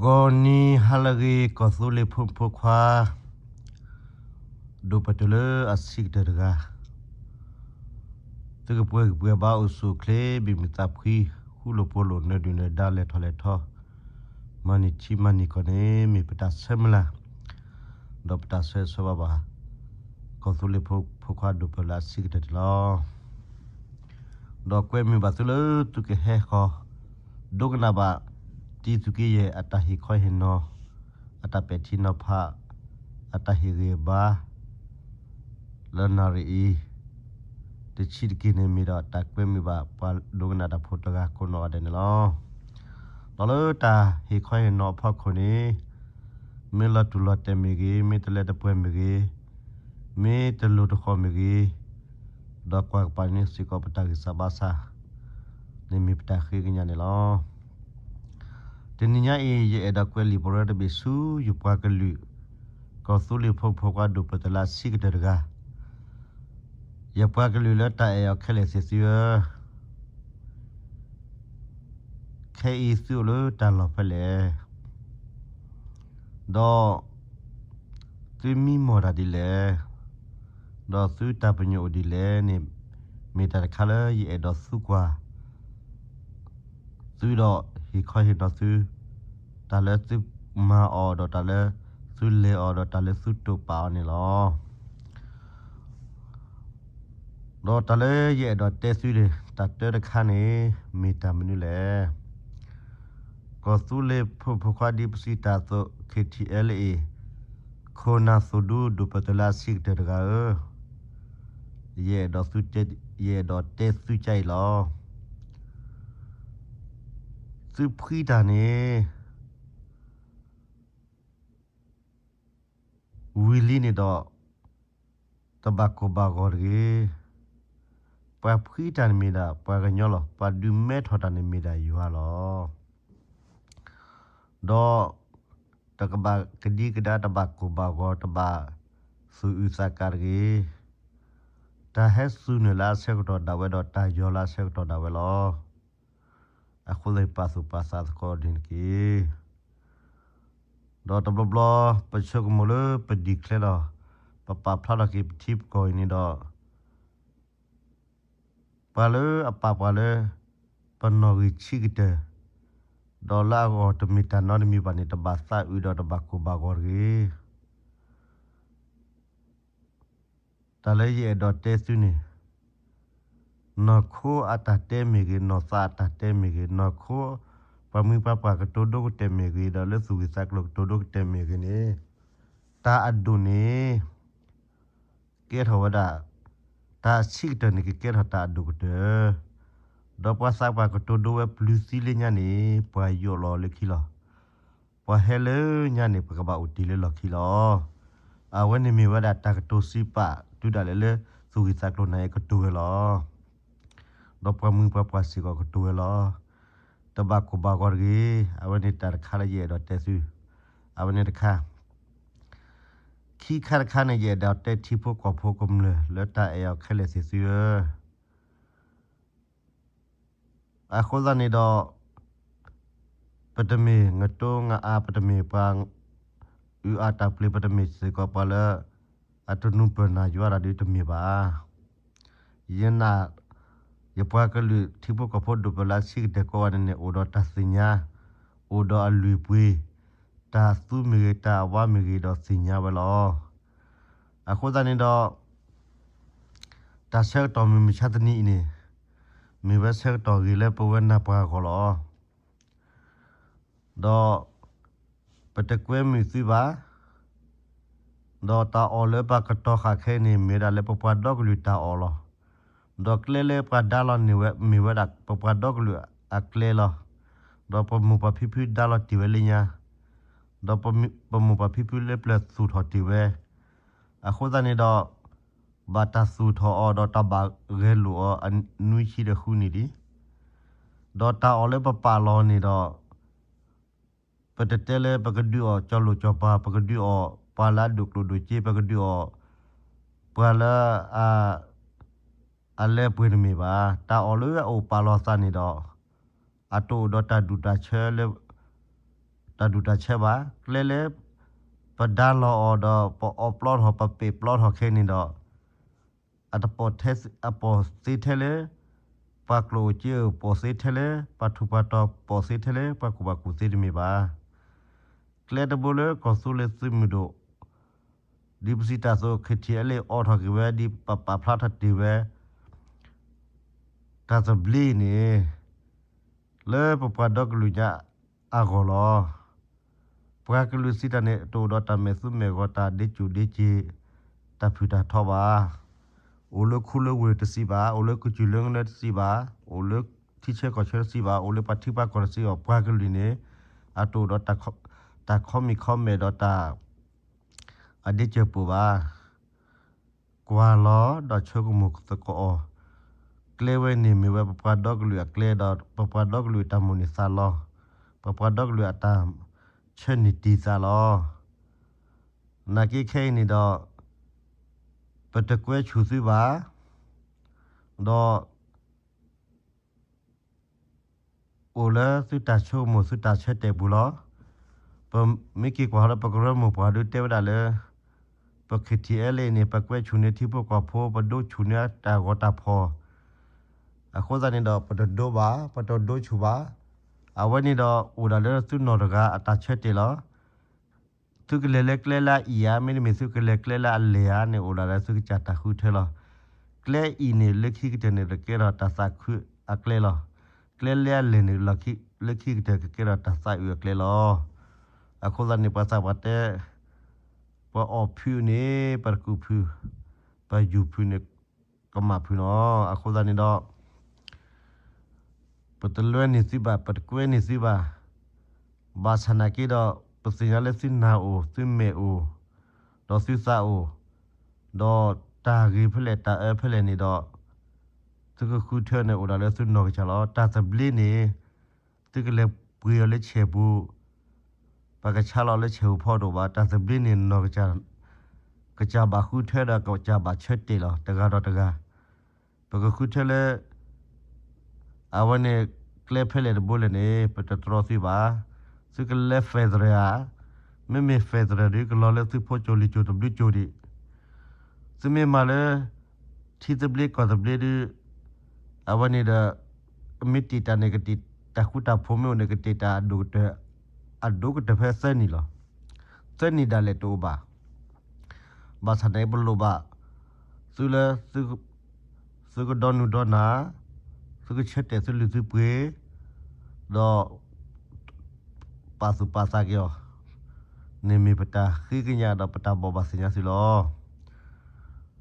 ဂီၤနံၤဟါလၢအဂ့ၤ ကီၢ်သူလ့ၤဖိမုၣ်ဖိခွါ ဒိၣ်ပၢၢ်တုၤလၢအဆံးကတၢၢ်တဂၤ, သုကပှဲၤဂံၢ်ပှဲၤဘါအိၣ်ဆူၣ်အိၣ်ချ့ ဘံၣ်မုာ်သးဖှံ ဃူလိာ်ဖိးလိာ် နၢၤဒုၣ်နၢၤဒါ လဲၤထီၣ်လဲၤထီ မၤန့ၢ်ထံမၤန့ၢ်ကီၢ်န့ၣ် မ့ၢ်ပတၢ်ဆၢမုၢ်လၢ် ဒီးပတၢ်ဆၢဂ့ၤဆၢဝါဘၣ် ကီၢ်သူလ့ၤဖိမုၣ်ဖိခွါဒိၣ်ပၢၢ်လၢအဆံးကတၢၢ်န့ၣ်လီၤ. ဒီးကွဲမုာ်ဘၣ်သုလၢသုကဟဲဃီၤ ဒိကနၣ်ဘၣ် တံၤသူက့ယဲၢ်အတၢ်ဟ့ၣ်ခီဟ့ၣ်နီၤ, အတၢ်ပဲာ်ထံနီၤဖး, အတၢ်ဟ့ၣ်ဂံၢ်ဘါ လၢနၣ်ရံၣ်အံၤ တဆံးတက့ၢ်န့ၣ် မ့ၢ်ဒီးတၢ်ကွဲမုာ်ဘၣ်ပှၤဒိကနၣ်တၢ်ဖိတဂၤကိးနီၢ်ဂၤဒဲးန့ၣ်လီၤ. ဒီးလၢတၢ်ဟ့ၣ်ခီဟ့ၣ်နီၤအဖီခိၣ်န့ၣ် မ့ၢ်လီၤတူာ်လီၤတဲာ်မ့ၢ်ဂ့ၤ, မ့ၢ်တလၢတပှဲၤမ့ၢ်ဂ့ၤ, မ့ၢ်တလိၤတဃီၤမ့ၢ်ဂ့ၤ, ဒီးကွၢ်ကပၤန့ၣ်စ့ၢ်ကီးပတၢ်ဂံၢ်စၢ်ဘါစၢ် န့ၣ်မ့ၢ်ပတၢ်ဃ့ကညးန့ၣ်လီၤ. တနံၤညါအံၤ ယအဲၣ်ဒိးကွဲးလံာ်ပရၢတဘ့ၣ်ဆူ ယပှၤကလုာ် ကီၢ်သူလ့ၤဖိမုၣ်ဖိခွါဒိၣ်ပၢၢ်တုၤလၢအဆံးကတၢၢ်တဂၤ, ယပှၤကလုာ်လၢတၢ်အဲၣ်အီၤခဲလၢာ်သ့ၣ်သုဧၢ, ခဲအံၤသုအိၣ်လၢတၢ်လီၢ်ဖဲလဲၣ်, ဒီး သုမံမီၢ်တၢ်ဒ်လဲၣ်, ဒီးသုတၢ်ပညိၣ်အိၣ်ဒ်လဲၣ်န့ၣ် မ့ၢ်တၢ်တခါလၢယအဲၣ်ဒိးသံကွၢ် သုဒီးဟ့ၣ်ခီဟ့ၣ်နီၤသု, တၢ်လၢသုမၤအီၤဒီးတၢ်လၢသုလဲၤအီၤဒီးတၢ်လၢသုတိာ်ပာ်အီၤန့ၣ်လီၤ. ဒီးတၢ်လၢယအဲၣ်ဒိးတဲသုန့ၣ် တၢ်တၢတခါန့ၣ် မ့ၢ်တၢ်မနုၤလဲၣ်. ကီၢ်သူလ့ၤဖိမုၣ်ဖိခွါဒ်ပစံးတၢ်အသိး KTLA ခိၣ်နၢ်သိၣ်ဒူဒိၣ်ပၢၢ်တုၤလၢအဆံးကတၢၢ်တဂၤဧၢ, ယအဲၣ်ဒိးတဲသုကအံၤလီၤ. သုဖှံတၢ်န့ၣ် ဝံၤလံန့ၣ်ဒီး တဘၣ်ကိၢ်ဘၣ်ဂီၤတဂ့ၤ. ပှၤဖှံတၢ်န့ၣ်မ့ၢ်ဒၣ်ပှၤကညီလီၤ. ပှၤဒုးမဲထီၣ်တၢ်န့ၣ်မ့ၢ်ဒၣ်ယွၤလီၤ. ဒီးတကဘၣ်ကဒံကဒါ တဘၣ်ကိၢ်ဘၣ်ဂီၤ တဘၣ်သူၣ်အုးသးကါတဂ့ၤ. တၢ်ဟဲစူၤနုာ်လၢအဆၢကတီၢ်ဒၣ်ဝဲဒီးတၢ်ယီၤလၢအဆၢကတီၢ်ဒၣ်ဝဲလီၤ. အဃိသတး ပာ်သူၣ်ပာ်သးသကိးဒ်န့ၣ်တက့ၢ်. ဒီးတဘျီဘျီ ပဆိကမိၣ်လၢပ declare ဒီး ပပာ်ဖျါထီၣ်က့ၤပထံပကီၢ်အံၤန့ၣ်ဒီး ပှၤလၢအပာ်ပှၤလၢ ပနီၣ်ဂံၢ်ဆံးကတၢၢ် ဒီးလၢအဂီၢ်တမ့ၢ်တၢ်နီတမံၤဘၣ်န့ၣ် တဘၣ်သးအုးဒီးတဘၣ်ကိၢ်ဘၣ်ဂီၤတဂ့ၤ. တၢ်လၢယအဲၣ်ဒိးတဲသုန့ၣ် နီၢ်ခိအတၢ်တဲမ့ၢ်ဂ့ၤ, နီၢ်သးအတၢ်တဲမ့ၢ်ဂ့ၤ, နီၢ်ခိ ပှၤမုၢ်ပှၤပှၢ်ကတိၤဒိကတဲာ်မ့ၢ်ဂ့ၤ, ဒီးလၢသူၣ်ဂ့ၤသးကျိၤကတိၤဒိကတဲာ်မ့ၢ်ဂ့ၤန့ၣ် တၢ်အဒိၣ်န့ၣ် ကဲထီၣ်ဝဲဒၣ် တၢ်ဆံးကတၢၢ်န့ၣ် ကကဲထီၣ်တၢ်အဒိၣ်ကတၢၢ်, ဒီးပှၤသးပှၢ်ကတိၤဒိဝဲပျုၤသံလၢညါန့ၣ် ပှၤယိးလီၤလၢခံလီၤ. ပှၤဟဲလၢညါန့ၣ် ပကဘၣ်အိၣ်တ့ၢ်လၢလီၢ်ခံလီၤ. အဝဲန့ၣ်မ့ၢ်ဝဲဒၣ်တၢ်ကတိၤစံးပာ် တုၤဒၣ်လဲာ်လၢသူၣ်ဂ့ၤသးကျိၤနၤအံၤကတိၤဝဲလီၤ. ဒီးပှၤမုၢ်ပှၤပှၢ်စ့ၢ်ကီးကတိၤဝဲလီၤ. တဘၣ်ကိၢ်ဘၣ်ဂီၤတဂ့ၤ. အဝဲန့ၣ်တၢ်တခါလၢယအဲၣ်ဒိးတဲသု, အဝဲန့ၣ်တခါ ခံခါတခါန့ၣ် ယအဲၣ်ဒိးတဲထံဖိကီၢ်ဖိကမျၢၢ်လၢတၢ်အဲၣ်အီၤခဲလၢာ်သ့ၣ်သုဧၢ, အဃိသတးန့ၣ်ဒီး ပတမ့ၢ်ငတိငအါ, ပတမ့ၢ်ပှၤအုၣ်အါတၢ်ပျ့ၤ, ပတမ့ၢ်စ့ၢ်ကီးပှၤလၢ အတနူၤပၢၢ်နၢ်ယွၤတၢ်ဒ်တမ့ၢ်ဘၣ်. ယနာ် ယပှၤကလုာ်ထံဖိကီၢ်ဖိဒိၣ်ပၢၢ်လၢအဆံးကတၢၢ်ကိးဂၤန့ၣ်န့ၣ် အိၣ်ဒီးတၢ်သ့ၣ်ညါ, အိၣ်ဒီးအလုၢ်အပှ့ၤ, တၢ်သူမ့ၢ်ဂ့ၤ, တၢ်အဝါမ့ၢ်ဂ့ၤ, ဒီးသ့ၣ်ညါဝဲလီၤ. အဃိသတးန့ၣ်ဒီး တၢ်ဆၢကတီၢ်မုၢ်မဆါတနံၤအံၤန့ၣ် မ့ၢ်ဝဲဆၢကတီၢ်ဂ့ၤလၢပဝဲနၢ်ပှၤအဂီၢ်လီၤ. ဒီးပတကွဲမုာ်သုဘၣ်. ဒီးတၢ်အီၣ်လၢပကတီၤဃာ်ခဲအံၤန့ၣ် မ့ၢ်ဝဲဒၣ်လၢပပှၤဒီကလုာ်တၢ်အီၣ်လီၤ. ဒီးကျဲလၢပှၤဒါလီၤန့ၢ်ဝဲ မ့ၢ်ဝဲဒၣ်ပပှၤဒီကလုာ်အကျဲလီၤ. ဒီးပမိၢ်ပၢ်ဖံဖုဒါလီၤတ့ၢ်ဝဲလၢညါ, ဒီးပမိၢ်ပၢ်ဖံဖုလၢပျၢၤသူၣ်ထီၣ်တ့ၢ်ဝဲ, အဃိသတးန့ၣ်ဒီး ဘၣ်တၢ်သူၣ်ထီၣ်အီၤဒီးတၢ်ဘၣ်ဂဲၤလိာ်အီၤနွံဆံဒီးဃုနံၣ်လံ. ဒီးတၢ်အီၣ်လၢပပာ်လီၤန့ၣ်ဒီး ပတတဲလၢပကဒုးအီၣ်ကၠီလိာ်ကၠီပၤ, ပကဒုးအီၣ်ပှၤလၢအဒိၣ်ကျိၣ်ဒိၣ်စ့, ပကဒုးအီၣ်ပှၤလၢအလဲပှ့ၤတမ့ၢ်ဘၣ်. တၢ်အီၣ်လၢအအိၣ်ပာ်လီၤသးန့ၣ်ဒီး အတအိၣ်ဒီးတၢ်ဒူၣ်တၢ်ဆၢလၢ တၢ်ဒူၣ်တၢ်ဆၢဘၣ်. ကျဲလၢ ပဒါလီၤအီၤဒီး ပအီပျီထီၣ် ပပ့းပျီထီၣ်ခဲအံၤန့ၣ်ဒီး အတပိာ်ထဲ အပိာ်သ့ထဲလၢ ပှၤကျိၣ်အိၣ်စ့အိၣ် ပိာ်သ့ထဲလၢ ပှၤထူးပှၤတီၤ ပိာ်သ့ထဲလၢ ပှၤကူၣ်ဘၣ်ကူၣ်သ့တမ့ၢ်ဘၣ်. ကျဲတဘိလၢကီၢ်သူလ့ၤသုးမုၢ်ဒိၣ် ဒ်ပစံးတၢ်အသိး ခ့ထံအဲလ့ၣ် အိးထီၣ်က့ၤဝဲ ဒ်ပပာ်ဖျါထီၣ်တ့ၢ်ဝဲ တၢ်သဘျ့န့ၣ် လၢပပှၤဒီကလုာ်ညါအဂီၢ်လီၤ. ပှၤကလုာ်စံးတၢ်န့ၣ် တအိၣ်ဒီးတၢ်မဲာ်သူမဲာ်ဂီၤ တၢ်ဒ့စူၣ်ဒ့စ့ တၢ်ဖုၣ်တၢ်ထီဘၣ်. အိၣ်လၢခူလၢဝ့ၢ်တစံးဘၣ်, အိၣ်လၢကစၢၢ်လၢကနၢတစံးဘၣ်, အိၣ်လၢထံဆၢကီၢ်ဆၢတစံးဘၣ်, အိၣ်လၢပှၤထံပှၤကီၢ်တစံးဘၣ်, ပှၤကလုာ်န့ၣ် အတအိၣ်ဒီး တၢ်ခီမ့ၢ်ခီမဲာ်ဒီးတၢ် အဒ့စၢၢ်ပူၤဘၣ်. ကွၢ်လီၤဒီးဆိကမိၣ်သကိးအီၤ, ကျဲဝဲန့ၣ်မ့ၢ်ဝဲပပှၤဒီကလုာ်အကျဲဒီး ပပှၤဒီကလုာ်အတၢ်မိၣ်န့ၢ်သးလီ, ပပှၤဒီကလုာ်အတၢ်ဆၢန့ၢ်တ့ၢ်သးလီ. နာ်က့ခဲအံၤန့ၣ်ဒီး ပတကွဲဆူၣ်သုဘၣ်, ဒီး အိၣ်လၢသုတၢ်ဆိကမိၣ်သုတၢ်ဆၢတဲာ်ပူၤလီၤ. ပမ့ၢ်က့ၤကွၢ်လၢပကရၢမိၢ်ပှၢ်ဒုးတဲဝဲဒၣ်လၢ ပ ခ့ထံအဲလ့ၣ် န့ၣ် ပကွဲဆူၣ်န့ၢ်ထံဖိကီၢ်ဖိ ပဒိဆူၣ်န့ၢ်တၢ်ဂီၤတၢ်ဖီၣ်, အဃိသတးန့ၣ်ဒီး ပတဒိဘၣ် ပတဒိဆူၣ်ဘၣ်. အဝဲန့ၣ်ဒီးအိၣ်ဒၣ်လၢသုနီၢ်တဂၤအတၢ်ဆၢတဲာ်လီၤ. သုကလဲၤလၢကျဲလၢအအံၤဧါ, မ့တမ့ၢ်သုကလဲၤကျဲလၢအလဲၢ်ဧါန့ၣ် အိၣ်ဒၣ်လၢသုကစၢ်တၢ်ဃုထၢလီၤ. ကျဲအံၤန့ၣ် လၢခံကတၢၢ်န့ၣ် ကကဲထီၣ်တၢ်သးခုအကျဲလီၤ. ကျဲလၢအလဲၢ်န့ၣ် လၢခံကတၢၢ်ကကဲထီၣ်တၢ်သးအုးအကျဲလီၤ. အဃိသတးန့ၣ် ပှၤသးပှၢ်တဲ ပှၤအီၣ်ဖုးန့ၣ် ပတကူၣ်ဖုး, ပယူၤဖုးန့ၣ် ကမၣ်ဖုးလီၤ. အဃိသတးန့ၣ်ဒီး ပတလွဲန့ၢ်သုဘၣ်, ပတကွဲန့ၢ်သုဘၣ်. ဘၣ်ဆၣ်နာ်က့ဒီး ပသ့ၣ်ညါလၢသုနၢ်အိၣ်, သုမဲာ်အိၣ်, ဒီးသုသးအိၣ်, ဒီးတၢ်ဂ့ၤဖဲလဲၣ်တၢ်အၢဖဲလဲၣ်န့ၣ်ဒီး သုကဃုထၢန့ၣ်အိၣ်ဒၣ်လၢသုနီၢ်ကစၢ်လီၤ. တၢ်သဘျ့န့ၣ် သုကလဲၤပှ့ၤအီၤလၢဆဲးပူၤ, ပှၤကဆါလီၤလၢဆဲးပူၤဖီတအိၣ်ဘၣ်. တၢ်သဘျ့န့ၣ်နီၢ်ကစၢ် ကစၢ်ဘၣ်ဃုထၢဒီးကစၢ်ဘၣ်ဆၢတဲာ်လီၤ တဂၤဒီးတဂၤ. ပကဃုထၢလၢ အဝဲန့ၣ် ကျဲဖဲလဲၣ်တဘိလဲၣ်န့ၣ် ပတတြီသုဘၣ်. သုကလဲၤ federal ဧါ, မ့မ့ၢ် federal ဒုး ကလီၤလၢသုဖိကၠိလံာ်ကၠိတဘျုးကၠိဒံး. သုမ့ၢ်မၤလၢ ထံသဘျ့ကီၢ်သဘျ့ဒုး အဝဲန့ၣ်ဒီး မ့ၢ်တ့ၢ်တၢ်န့ၣ် ကတ့ၢ်တၢ်ဃူတၢ်ဖိးမ့ၢ်အိၣ်န့ၣ် ကတ့ၢ်တၢ်အဒိၣ်ကတၢၢ်, အဒိၣ်ကတၢၢ်ဖဲသၢနံၣ်လီၤ. သၢနံၣ်ဒၣ်လဲာ်တအိၣ်ဘၣ်. ဘၣ်ဆၣ်န့ၣ် ပလိၣ်ဘၣ်သုလၢ သုကဒီနူၤဒီနၢ်, သုကဆၢတဲာ်သုလုၢ်သုပှ့ၤ, ဒီး ပာ်သူၣ်ပာ်သးက့ၤအီၤန့ၣ် မ့ၢ်ပတၢ်ဃ့ကညးဒီးပတၢ်ဘိးဘၣ်သ့ၣ်ညါသုလီၤ.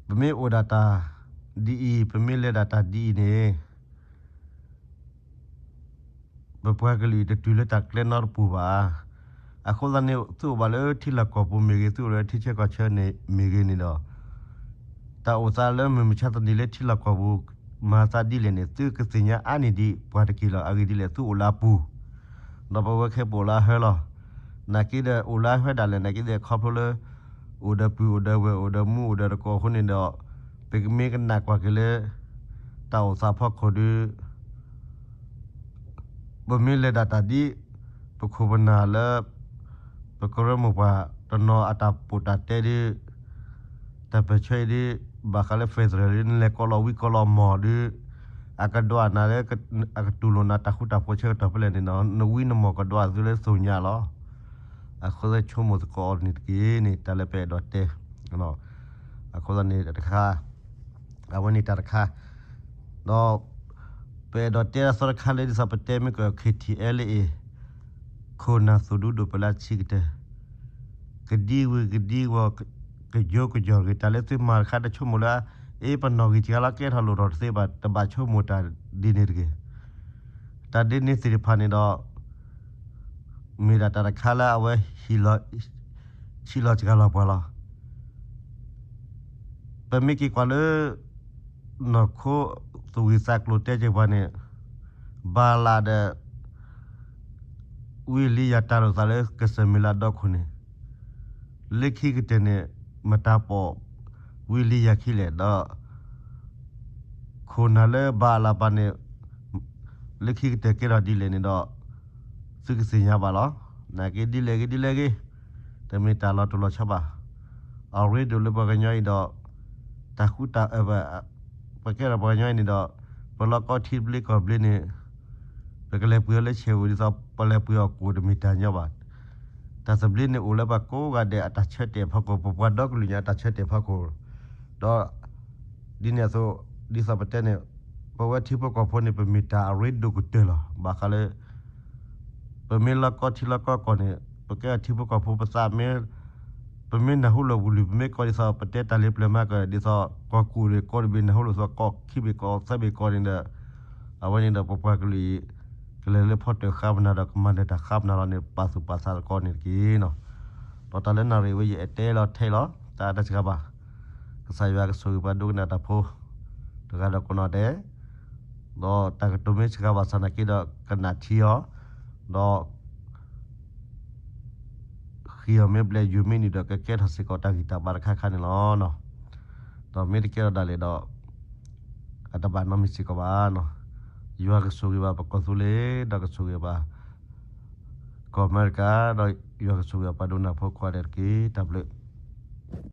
ပမ့ၢ်အိၣ်ဒၣ်တၢ်ဒ်အံၤ, ပမ့ၢ်လဲၤဒၣ်တၢ်ဒ်အံၤန့ၣ် ပပှၤကလုာ်တတုၤလၢတၢ်ကျဲနီတပူၤဘၣ်. အဃိသတးန့ၣ် သုအိၣ်ဘၣ်လၢထံလီၢ်ကီၢ်ပူၤမ့ၢ်ဂ့ၤ, သုအိၣ်လၢထံဆၢကီၢ်ဆၢန့ၣ်မ့ၢ်ဂ့ၤန့ၣ်ဒီး တၢ်အိၣ်သးလၢမုၢ်မဆါတနံၤလၢထံလီၢ်ကီၢ်ပူၤ မၤသးဒ်လဲၣ်န့ၣ် သုကသ့ၣ်ညါအါန့ၢ်ဒံးပှၤတက့ၢ်လီၤ. အဂ့ၢ်ဒ်လဲၣ် သုအိၣ်လၢအပူၤ, ဒီးပဝဲခဲပအိၣ်လၢအဟၢလီၤ. နာ်က့ဒီး အိၣ်လၢအဟၢဒၣ်လဲာ် နာ်က့ဒီး ခီဖျိလၢ အိၣ်ဒီးပုၢ်အိၣ်ဒီးဝဲၢ် အိၣ်ဒီးမူအိၣ်ဒီးတကိးအဃိန့ၣ်ဒီး ပကမ့ၢ်ကနၣ်ကွၢ်က့ၤလၢ တၢ်အိၣ်သးဖီခိၣ်ဒုး ပမ့ၢ်လဲၤဒၣ်တၢ်ဒ် ပခိၣ်ပနၢ်လၢ ပကရၢမိၢ်ပှၢ်တနီၤအတၢ်ပိာ်တၢ်တဲဒုး တၢ်ပၢၢ်ဆၢအံၤဒုး ဘၣ်ဃးလၢ federal ဒုး နလဲၤကိးလီၤဝံကိးလီၤမီၢ်ဒုး အကဒွးနၤလၢ အကတူၢ်လိာ်နၤတၢ်ဃူတၢ်ဖိးဆၢကတီၢ်ဖဲလဲၣ်န့ၣ်ဒီး နဝံနမီၢ်ကဒွးသုလၢသ့ၣ်ညါလီၤ. အဃိသတးဆိကမိၣ်သကိးအီၤန့ၣ်တက့ၢ်န့ၣ် တၢ်လၢပအဲၣ်ဒိးတဲ အဃိသတးန့ၣ်တခါ အဝဲန့ၣ်တၢ်တခါ ဒီး ပအဲၣ်ဒိးတဲအသီတခါလၢ ဒ်သိးပတဲမ့ၢ်ကီး ခ့ထံအဲလ့အ့ၣ် ခိၣ်နၢ်သိၣ်ဒူဒိၣ်ပလၢဆံးကတၢၢ် ကဒံဝံၤကဒံဝီၤ ကယိကယီၢ်တဂ့ၤ. တၢ်လၢသုမၤတခါတဆိကမိၣ်လၢ အ့ ပနီၣ်ဂံၢ်စှၤလီၤကဲထီၣ်လိၣ်ထီၣ်တသ့ဘၣ် တဘၣ်ဆိကမိၣ်တၢ်ဒ်န့ၣ်တဂ့ၤ. တၢ်ဒ်န့ၣ်သ့ၣ်တဖၣ်န့ၣ်ဒီး မ့ၢ်ဒၣ်တၢ်တခါလၢအဝဲ ဟံးလီၤစှၤလီၤပှၤလီၤ. ပမ့ၢ်က့ၤကွၢ်လၢ နီၢ်ခိသူၣ်ဝံၣ်သးကျိၤတဲက့ၤပှၤန့ၣ် ဘၤလးဒီး ဝံလံယၤတၢ်လိာ်သးလၢကစၢၢ်မုၢ်လၢ်ဒီခိၣ်န့ၣ် လၢခံကတၢၢ်န့ၣ် မတၤပိာ်ဝံလံယၤခံလဲၣ်ဒီး ခိၣ်နၢ်လၢဘၤလးပၤန့ၣ် လၢခံကတၢၢ်ကဲထီၣ်ဒ်လဲၣ်န့ၣ်ဒီး သုကသ့ၣ်ညါဘၣ်လီၤ. နာ်က့ဒ်လဲၣ်ဂ့ၤဒ်လဲၣ်ဂ့ၤ, တမ့ၢ်တၢ်လီၤတိၢ်လီၤဆီဘၣ်. အရ့ဒိၣ်လၢပှၤကညီအံၤဒီး တၢ်ဃူတၢ်အၢ ပကဲဒီးပှၤကညီအံၤန့ၣ်ဒီး ပလီၢ်ကီထံတဘျ့ကီၢ်တဘျ့န့ၣ် ပကလဲၤပှ့ၤအီၤလၢဆဲးဧိၤ ဒ်သိးပလဲၤပှ့ၤအီၤကိၣ်တမ့ၢ်တၢ်ညီဘၣ်. တၢ်သဘျ့န့ၣ်အိၣ်လၢပှၤကိးဂၤဒဲးအတၢ်ဆၢတဲာ်အဖီခိၣ်, ပပှၤဒီကလုာ်ညါအတၢ်ဆၢတဲာ်အဖီခိၣ်, ဒီးဒ်န့ၣ်အသိး ဒ်သိးပတဲန့ၣ် ပဝဲထံဖိကီၢ်ဖိန့ၣ် ပမ့ၢ်တၢ်အရ့ဒိၣ်ကတၢၢ်လီၤ. ဘၣ်ဃးလၢ ပမ့ၢ်လီၢ်ကီထံလီၢ်ကီကီၢ်န့ၣ် ပကဲထံဖိကီၢ်ဖိပသးမ့ၢ် ပမ့ၢ်နၢ်ဟူလိာ်ကလုၢ် ပမ့ၢ်ကီဒ်သိး ပတဲတၢ်လၢပျၢၤမၤကီၢ် ဒ်သိး ကီၢ်ကူၣ်န့ၣ် ကီတဘ့ၣ်နၢ်ဟူလိာ်သိးကီၢ်ခံဘ့ၣ်ကီၢ်သၢဘ့ၣ်ကီၢ်န့ၣ်ဒီး အဝဲန့ၣ်ဒီးပပှၤကလုာ်အံၤ ကလဲၤလၢဖီတၢၣ်ဃါပနၤဒီးကမၤနၢၤတၢ်ဃါပနၤလီၤန့ၣ် ပာ်သူၣ်ပာ်သးသကိးန့ၣ်တက့ၢ်နီၤ. ဒီးတၢ်လၢနၣ်ရံၣ်ဝဲယအဲၣ်တဲလီၤထဲလီၤ တၢ်တစှၤဘၣ်. ကစၢ်ယွၤကဆိၣ်ဂ့ၤပှၤဒိကနၣ်တၢ်ဖိ တဂၤဒီးကိးနီၢ်ဒဲး ဒီးတၢ်ကတိၤမ့ၢ်စှၤဘၣ်ဆၣ်နာ်က့ဒီးကနၣ်ထံအီၤ, ဒီး ဃ့အီၤမ့ၢ်ဘျဲၣ်ယွၤမ့ၢ်နုာ်ဒီးကကဲထီၣ်စ့ၢ်ကီးတၢ်ဂံၢ်တၢ်ဘါတခါခါန့ၣ်လီၤ. ဒီးမ့ၢ်တကဲထီၣ်ဒၣ်လဲာ်ဒီး အတဘၣ်နီတမံၤစ့ၢ်ကီးဘၣ်နီၤ. ယွၤကဆိၣ်ဂ့ၤဘၣ်ပကီၢ်သူလ့ၤ ဒီးကဆိၣ်ဂ့ၤဘၣ် ကီၢ်အမဲရကၤ ဒီးယွၤကဆိၣ်ဂ့ၤဘၣ်ပှၤဒိကနၣ်ဖိကိးဂၤဒဲးတက့ၢ်. တၢ်ဘျုး